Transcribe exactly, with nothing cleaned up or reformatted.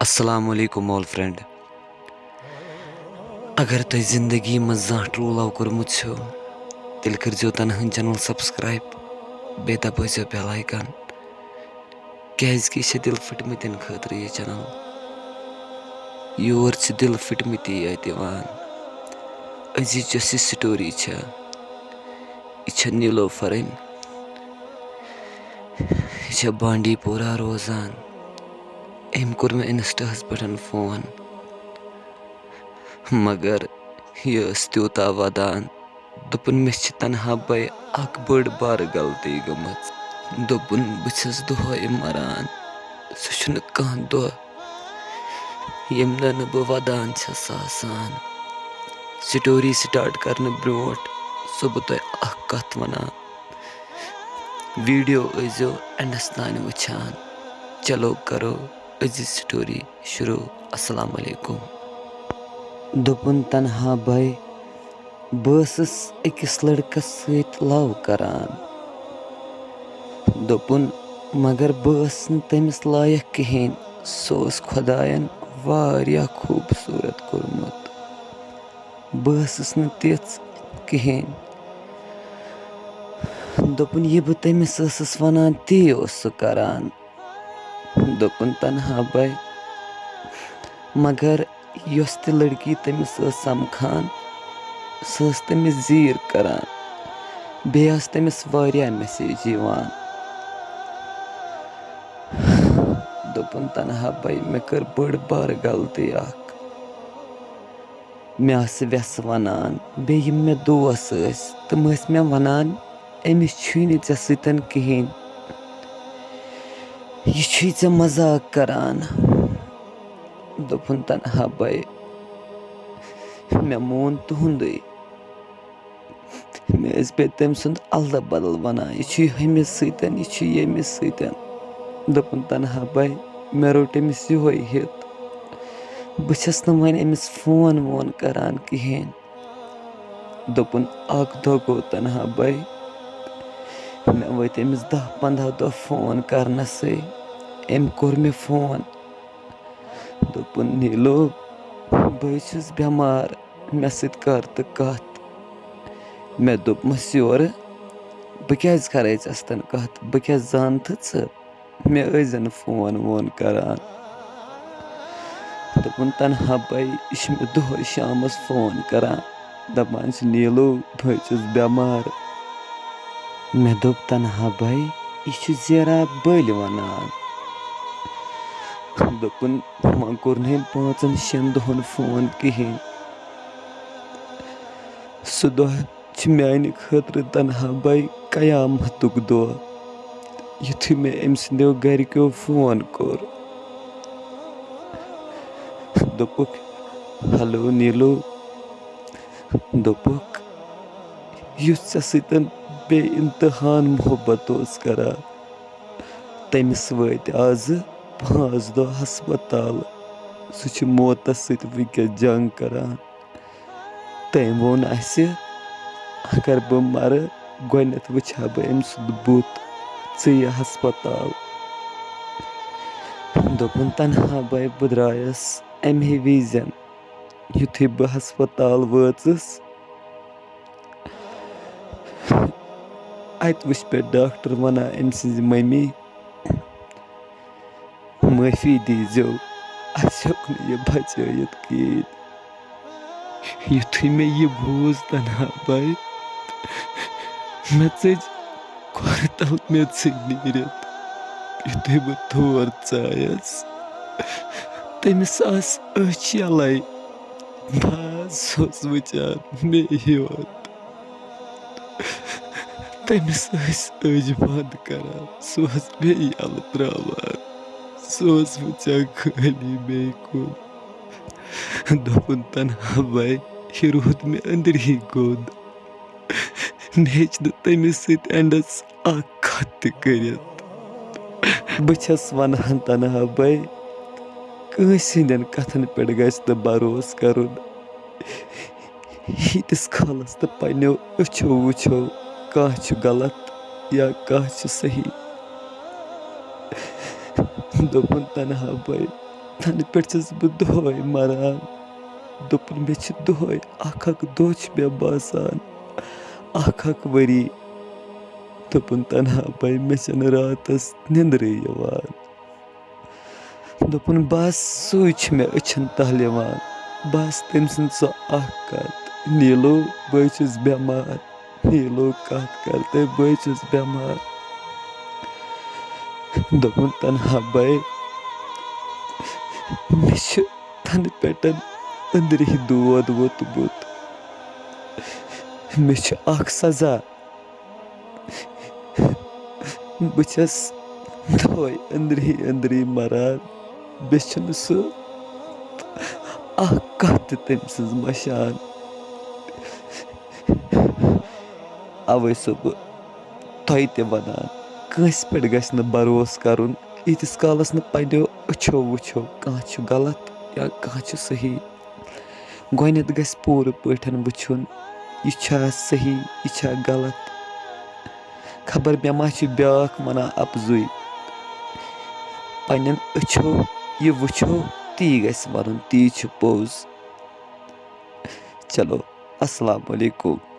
السلام علیکم all friend۔ اگر تۄہہِ زندگی منٛز زانٛہہ true love کوٚرمُت چھُو، تیٚلہِ کٔرۍزیو تنہا channel subscribe، بیٚیہِ دبٲیزیو bell icon، کیٛازِکہِ یہِ چھےٚ دِل پھٕٹمٕتٮ۪ن خٲطرٕ یہِ channel۔ یور چھِ دِل پھٕٹمٕتی یٲتۍ یِوان۔ أزِچ یۄس یہِ story چھےٚ، یہِ چھےٚ نیٖلوفرٕنۍ۔ یہِ چھےٚ بانڈی پورہ روزان۔ أمۍ کوٚر مےٚ Insta-ہَس پٮ۪ٹھ فون، مگر یہِ ٲس تیوٗتاہ وَدان۔ دوٚپُن، "مےٚ چھِ تنہا بھائی اَکھ بٔڑ بار غلطی گٔمٕژ۔" دوٚپُن، "بہٕ چھَس دۄہَے مَران، سُہ چھُنہٕ کانٛہہ دۄہ ییٚمہِ دۄہ نہٕ بہٕ وَدان چھَس آسان۔" Story start کرنہٕ برونٛٹھ چھُسو بہٕ تۄہہِ اَکھ کَتھ وَنان۔ Video ٲسۍزیو endَس تانۍ وٕچھان۔ چلو کرو أزِچ story شروع۔ السلام علیکم۔ دوٚپُن، "تنہا بھائی، بہٕ ٲسٕس أکِس لڑکس سۭتۍ love کران۔" دوٚپُن، "مگر بہٕ ٲسٕس نہٕ تٔمِس لایق کِہیٖنۍ۔ سُہ اوس خۄدایَن واریاہ خوٗبصوٗرت کوٚرمُت۔ بہٕ ٲسٕس نہٕ تِژھ کِہیٖنۍ۔" دوٚپُن، "یہِ بہٕ تٔمِس ٲسٕس وَنان، تی اوس سُہ کَران۔" دوٚپُن، "تنہا بھائی، مگر یۄس تہِ لڑکی تٔمِس ٲس سَمکھان، سۄ ٲس تٔمِس زیٖر کَران، بیٚیہِ آسہٕ تٔمِس واریاہ message یِوان۔" دوٚپُن، "تنہا بھائی، مےٚ کٔر بٔڑ بار غلطی اَکھ۔" مےٚ آسہٕ وٮ۪سہٕ وَنان، بیٚیہِ یِم مےٚ دوس ٲسۍ، تِم ٲسۍ مےٚ وَنان، "أمِس چھُے نہٕ ژےٚ سۭتۍ کِہیٖنۍ، یہِ چھُے ژےٚ مذاق کَران۔" دوٚپُن، "تنہا بھائی، مےٚ مون تُہُنٛدُے۔" مےٚ ٲسۍ بیٚیہِ تٔمۍ سُنٛد اَلدٕ بدل وَنان، "یہِ چھُے ہُمِس سۭتۍ، یہِ چھُے ییٚمِس سۭتۍ۔" دوٚپُن، "تنہا بھائی، مےٚ روٚٹ أمِس یِہوٚے ہِتھ۔ بہٕ چھَس نہٕ وۄنۍ أمِس فون وون کَران کِہیٖنۍ۔" دوٚپُن، اَکھ دۄہ گوٚو تنہا بھائی، مےٚ وٲتۍ أمِس دَہ پنٛداہ دۄہ فون کَرنَسٕے۔ أمۍ کوٚر مےٚ فون۔ دوٚپُن، "نیٖلو، بہٕ حظ چھُس بٮ۪مار، مےٚ سۭتۍ کر تہٕ کَتھ۔" مےٚ دوٚپمَس یورٕ، "بہٕ کیٛازِ کَرَے ژےٚ سۭتۍ کَتھ؟ بہٕ کیٛاہ زانتھٕ ژٕ؟ مےٚ ٲسۍ زَن فون وون کَران۔" دوٚپُن، "تنہا بھائی، یہِ چھُ مےٚ دۄہَے شامَس فون کَران۔" دَپان چھِ، "نیٖلو، بہٕ حظ چھُس بٮ۪مار۔" مےٚ دوٚپ، "تنہا بھائی، یہِ چھُ زیرا بٔلۍ وَنان۔" دوٚپُن، وۄنۍ کوٚر نہٕ أمۍ پانٛژَن شٮ۪ن دۄہَن فون کِہیٖنۍ۔ سُہ دۄہ چھُ میٛانہِ خٲطرٕ، تنہا بھائی، قیامتُک دۄہ۔ یُتھُے مےٚ أمۍ سٕنٛدیو گَرِکیو فون کوٚر، دوٚپُکھ، "ہیلو نیٖلو۔" دوٚپُکھ، "یُس ژےٚ سۭتۍ بے انتہان محبت اوس کران، تٔمِس وٲتۍ آزٕ پانٛژھ دۄہ ہسپتال۔ سُہ چھُ موتس سۭتۍ وٕنکیٚس جنگ کران۔ تٔمۍ ووٚن اَسہِ، اگر بہٕ مرٕ، گۄڈٕنٮ۪تھ وٕچھِ ہا بہٕ أمۍ سُنٛد بُتھ، ژٕ یہِ ہسپتال۔" دوٚپُن، تنہا بھائی، بہٕ درٛایس اَمے وِزٮ۪ن۔ یُتھُے بہٕ ہسپتال وٲژٕس، اَتہِ وٕچھ مےٚ ڈاکٹر وَنان أمۍ سٕنٛزِ مٔمی، "معٲفی دیٖزیو، اَسہِ ہیوٚک نہٕ یہِ بچٲیِتھ کِہیٖنۍ۔" یُتھُے مےٚ یہِ بوٗز، تنہا بھائی، مےٚ ژٔج کھۄرٕ تل میٚژٕے نیٖرِتھ۔ یُتھُے بہٕ تور ژایَس، تٔمِس آسہٕ أچھ یَلَے۔ بہٕ حظ اوسُس وٕچھان مے یوت۔ تٔمِس ٲسۍ أچھ بنٛد کران، سُہ اوس مے یَلہٕ ترٛاوان۔ سُہ اوس وٕچھان خٲلی مے کُن۔ دوٚپُن، تنہا بھائی، یہِ روٗد مےٚ أنٛدری گوٚد۔ مےٚ ہیٚچ نہٕ تٔمِس سۭتۍ اینڈس اکھ کتھ تہِ کٔرِتھ۔ بہٕ چھَس وَنان، تنہا بھائی، کٲنٛسہِ ہٕنٛدٮ۪ن کتھن پٮ۪ٹھ گژھِ نہٕ بھروسہٕ کرُن۔ ییٖتِس کالس نہٕ پننیو أچھو وٕچھو، کانٛہہ چھُ غلط یا کانٛہہ چھُ صحیح۔ دوٚپُن، تنہا بھائی، تَنہٕ پٮ۪ٹھ چھَس بہٕ دۄہَے مَران۔ دوٚپُن، مےٚ چھِ دۄہَے اَکھ اَکھ دۄہ چھِ مےٚ باسان، اَکھ اَکھ ؤری۔ دوٚپُن، تنہا بھائی، مےٚ چھَنہٕ راتَس نیٚنٛدرٕے یِوان۔ دوٚپُن، بَس سُے چھُ مےٚ أچھَن تَل یِوان، بَس تٔمۍ سٕنٛز سۄ اَکھ کَتھ، نیٖلو، بہٕ چھُس بٮ۪مار۔ نیٖلو کَتھ کَر تہٕ بہٕ چھُس بٮ۪مار۔ دوٚپُن، تنہا بھائی، مےٚ چھُ تَنہٕ پٮ۪ٹھ أنٛدرِ دود ووٚتمُت۔ مےٚ چھُ اَکھ سزا۔ بہٕ چھَس دۄہَے أنٛدری أنٛدری مَران۔ مےٚ چھُنہٕ سُہ اَکھ کَتھ تہِ تٔمۍ سٕنٛز مَشان۔ اَوَے چھُسو بہٕ تۄہہِ تہِ وَنان، کٲنٛسہِ پٮ۪ٹھ گژھِ نہٕ بروسہٕ کَرُن، ییٖتِس کالَس نہٕ پنٛنیو أچھو وٕچھو کانٛہہ چھُ غلط یا کانٛہہ چھُ صحیح۔ گۄڈٕنٮ۪تھ گژھِ پوٗرٕ پٲٹھۍ وٕچھُن، یہِ چھا صحیح، یہِ چھا غلط۔ خبر مےٚ ما چھُ بیٛاکھ وَنان اَپزُے۔ پنٛنٮ۪ن أچھو یہِ وٕچھو، تی گژھِ وَنُن، تی چھُ پوٚز۔ چلو، السلام علیکم۔